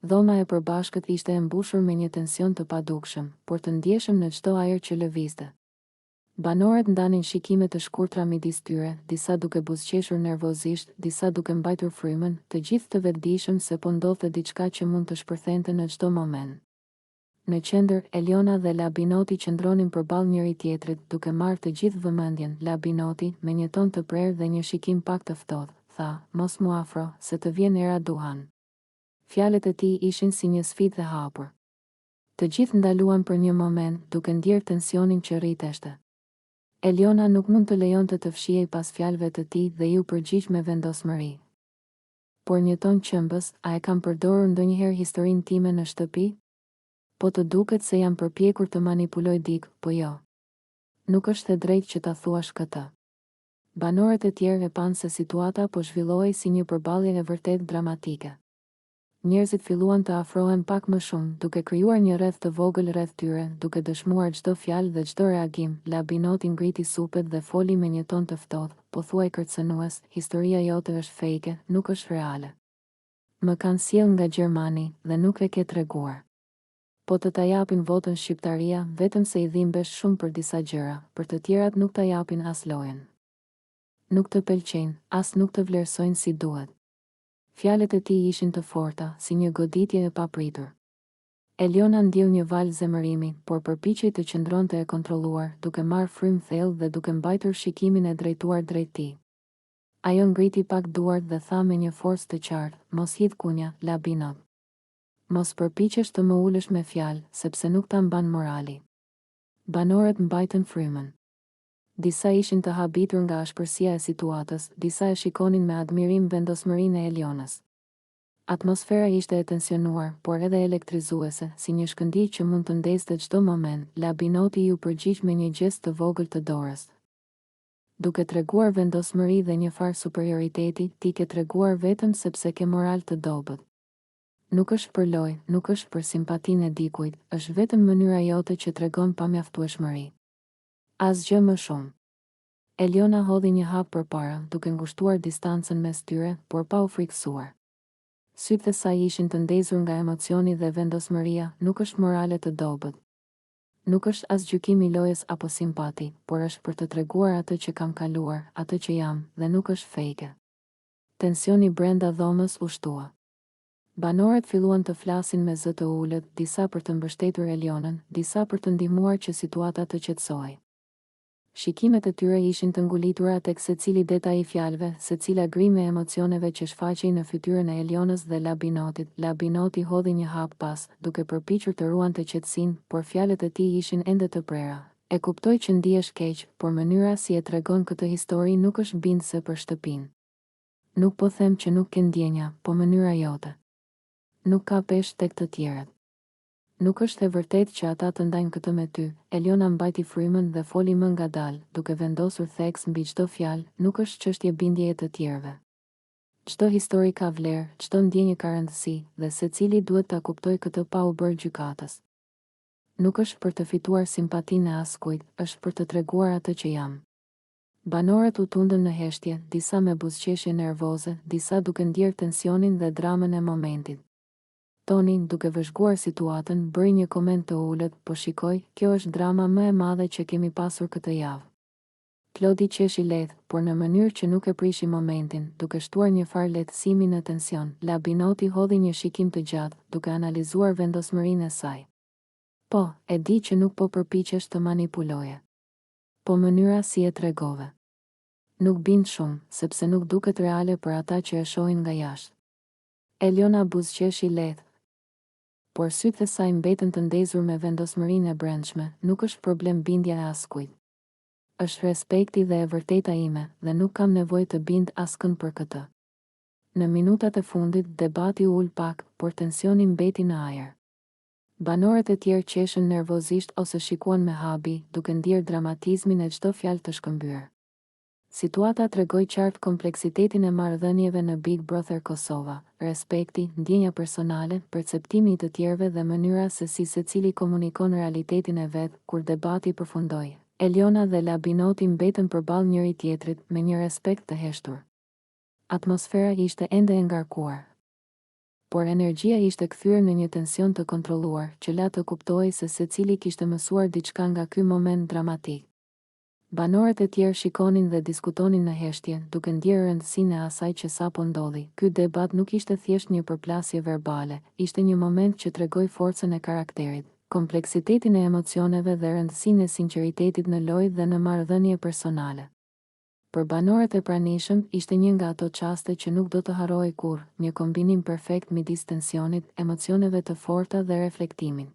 Dhoma e përbashkët ishte e mbushur me një tension të padukshëm, por të ndjeshëm në çdo ajër që lëvizte. Banorët ndanin shikime të shkurtra midis tyre, disa duke buzëqeshur nervozisht, disa duke mbajtur frymën, të gjithë të vetëdijshëm se po ndodhte diçka që mund të shpërthente në çdo moment. Në qendër, Eliona dhe Labinoti qëndronin përballë njëri-tjetrit, duke marrë të gjithë vëmendjen. Labinoti, me një ton të prerë dhe një shikim pak të ftohtë, tha, Mos m'u afro, se të vjen era duhan. Fjalët e tij ishin si një sfidë e hapur. Të gjithë ndaluan për një moment, duke ndjerë tensionin që rriteshte. Eliona nuk mund të lejonte të fshihej pas fjalëve të tij dhe iu përgjigj me vendosmëri. Por një ton qëmbës, a e kam përdorur ndonjëherë historinë time në shtëpi? Po të duket se jam përpjekur të manipuloj dikë, po jo. Nuk është e drejtë që ta thuash këtë. Banorët e tjerë e panë se situata po zhvillohej si një përballje e vërtetë dramatike. Njerëzit filluan të afrohen pak më shumë, duke krijuar një rreth të vogël rreth tyre, duke dëshmuar çdo fjalë dhe çdo reagim. Labinoti ngriti supet dhe foli me një ton të ftohtë, pothuaj kërcënues, Historia jote është fake, nuk është reale. Më kanë sjellë nga Gjermani, dhe nuk e ke treguar. Po të ta japin votën shqiptaria, vetëm se i dhimbesh shumë për disa gjëra, për të tjerat nuk ta japin as lojën. Nuk të pelqejnë, as nuk të vlerësojnë si duhet. Fjalët e tij ishin të forta, si një goditje e papritur. Eliona ndjeu një valë zemërimi, por përpiqej të qëndronte e kontrolluar, duke marrë frymë thellë dhe duke mbajtur shikimin e drejtuar drejt tij. Ajo ngriti pak duart dhe tha me një forcë të qartë, Mos hidh kunja, Labinot. Mos përpiqesh të më ulësh me fjalë, sepse nuk ta mban morali. Banorët mbajtën frymën. Disa ishin të habitur nga ashpërsia e situatës, disa e shikonin me admirim vendosmërinë e Elionës. Atmosfera ishte e tensionuar, por edhe elektrizuese, si një shkëndijë që mund të ndezte çdo moment, Labinoti iu përgjigj me një gjest të vogël të dorës. Duke treguar vendosmëri dhe njëfarë superioriteti, ti ke treguar vetëm sepse ke moral të dobët. Nuk është për lojë, nuk është për simpatinë e dikujt, është vetëm mënyra jote që tregon pamjaftueshmëri. Asgjë më shumë. Eliona hodhi një hap përpara, duke ngushtuar distancën mes tyre, por pa u frikësuar. Sytë e saj ishin të ndezur nga emocioni dhe vendosmëria, nuk është morale të dobët. Nuk është as gjykim i lojës apo simpati, por është për të treguar atë që kam kaluar, atë që jam, dhe nuk është fake. Tensioni brenda dhomës u shtua. Banorët filluan të flasin me zë të ulët, disa për të mbështetur Elionën, disa për të ndihmuar që situata të qetësohej. Shikimet e tyre ishin të ngulitura tek secili detaj i fjalëve, secila grimë e emocioneve që shfaqej në fytyrën e Elionës dhe Labinotit. Labinoti hodhi një hap pas, duke përpiqur të ruante qetësinë, por fjalët e tij ishin ende të prera. E kuptoj që ndihesh keq, por mënyra si e tregon këtë histori nuk është bindëse për shtëpinë. Nuk po them që nuk ke ndjenja, po mënyra jote. Nuk ka peshë tek të tjerët. Nuk është e vërtetë që ata të ndajnë këtë me ty, Eliona mbajti frymën dhe foli më ngadalë, duke vendosur theks mbi çdo fjalë, nuk është çështje bindjeje të tjerëve. Çdo histori ka vlerë, çdo ndjenjë ka rëndësi, dhe secili duhet ta kuptojë këtë pa u bërë gjykatës. Nuk është për të fituar simpatinë e askujt, është për të treguar atë që jam. Banorët u tundën në heshtje, disa me buzëqeshje nervoze, disa duke ndjerë tensionin dhe dramën e momentit. Toni, duke vëzhguar situatën, bëri një koment të ulët, Po shikoj, kjo është drama më e madhe që kemi pasur këtë javë. Klodi qeshi lehtë, por në mënyrë që nuk e prishi momentin, duke shtuar njëfarë lehtësimi në tension. Labinoti hodhi një shikim të gjatë, duke analizuar vendosmërinë e saj. Po, e di që nuk po përpiqesh të manipuloje. Po mënyra si e tregove. Nuk bind shumë, sepse nuk duket reale për ata që e shohin nga jashtë. Eliona buzëqeshi lehtë. Por sytë e saj mbetën të ndezur me vendosmërinë e brendshme, nuk është problem bindja e askujt. Është respekti dhe e vërteta ime, dhe nuk kam nevojë të bind askënd për këtë. Në minutat e fundit, debati u ul pak, por tensioni mbeti në ajër. Banorët e tjerë qeshën nervozisht ose shikuan me habi, duke ndjerë dramatizmin e çdo fjalë të shkëmbyer. Situata tregoi qartë kompleksitetin e marrëdhënieve në Big Brother Kosova, respekti, ndjenja personale, perceptimi i të tjerëve dhe mënyra se si secili komunikon realitetin e vet, kur debati përfundoi, Eliona dhe Labinoti mbetën përballë njëri-tjetrit, me një respekt të heshtur. Atmosfera ishte ende e ngarkuar. Por energjia ishte kthyer në një tension të kontrolluar, që la të kuptohej se secili kishte mësuar diçka nga ky moment dramatik. Banorët e tjerë shikonin dhe diskutonin në heshtje, duke ndjerë rëndësinë e asaj që sapo ndodhi. Ky debat nuk ishte thjesht një përplasje verbale, ishte një moment që tregoi forcën e karakterit, kompleksitetin e emocioneve dhe rëndësinë e sinqeritetit në lojë dhe në marrëdhënie personale. Për banorët e pranishëm, ishte një nga ato çaste që nuk do të harrohej kurrë, një kombinim perfekt midis tensionit, emocioneve të forta dhe reflektimit.